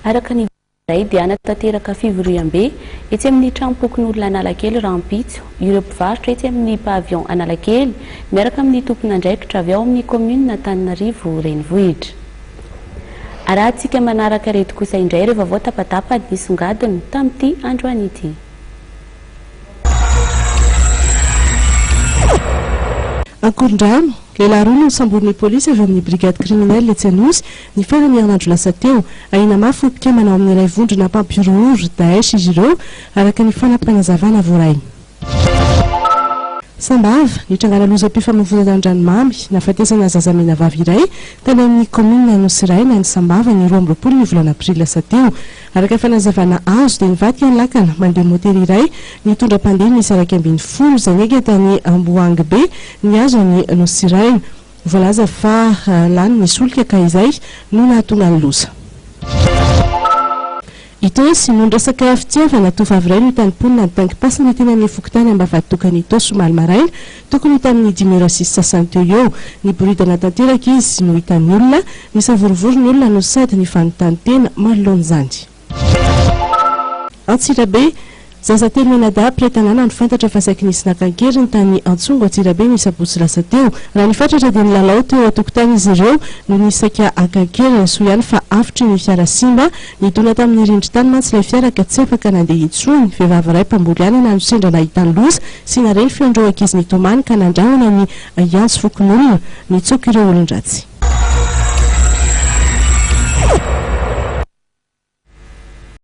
Araka ny Izay dia hanatanteraka fivoriambe etsy amin'ny tranom-pokonolona Analakely rahampitso ireo mpivarotra etsy amin'ny pavillon Analakely miaraka amin'ny tompon'andraikitra avy ao amin'ny kaominina Antananarivo Renivohitra. Arahantsika manaraka ireto kosa indray ireo vaovao tapatapany nisongadina tamin'ity androany ity. Ankorondrano, Lehilahy roa no nosamborin'ny polisy avy ao amin'ny brigade criminelle etsy Anosy, ny faran'ny herinandro lasa teo. Ahiana mafy ho mpikambana ao amin'ilay vondrona mpampihorohoro, Daesh, izy ireo, araka ny fanampim-panazavana voaray. Sambava, Nitrangana lozam-pifamoivoizana an-dranomamy, nahafatesana zaza menavavy iray tany amin'ny kaominina Anosiraina any Sambava ny 22 ny volana aprily lasa teo. Araka ny fanazavana azo dia nivadika ny lakana mandeha môtera iray nitondra mpandeha miisa 11 izay niainga tany Amboahangibe nihazo an'i Nosiraina. Voalaza fa lany ny solika ka izay no nahatonga ny loza. Itaosy, Noho ny resaka fitiavana, tovovavy iray no hitan'ny mponina nitaingim-pasana teny amin'ny fokontany Ambavahaditokana Itaosy omaly maraina, tokony ho tamin'ny dimy ora sy sasany teo ho eo. Niboridana tanteraka izy no hitan'ny olona. Nisavorovoro ny olona no sady nifanontany tena manoloana izany. Antsirabe, Zaza telo mianadahy mpiray tanàna no fantatra fa saiky nisy naka an-keriny tany Antsongo Antsirabe ny sabotsy lasa teo. Raha ny fatratra dia nilalao teo an-tokotany izy ireo no nisy saika haka an-keriny. Soa ihany fa avotry ny fiara simba. Nidona tamin'ny rindrin-tany mantsy ilay fiara ka tsy afaka nandeha intsony. Vehivavy iray mpamboly anana no sendra nahita ny loza sy nahare ny feon'ireo ankizy nitomany ka nandrahona ny hiantso fokonolona. Nitsoaka ireo olon-dratsy.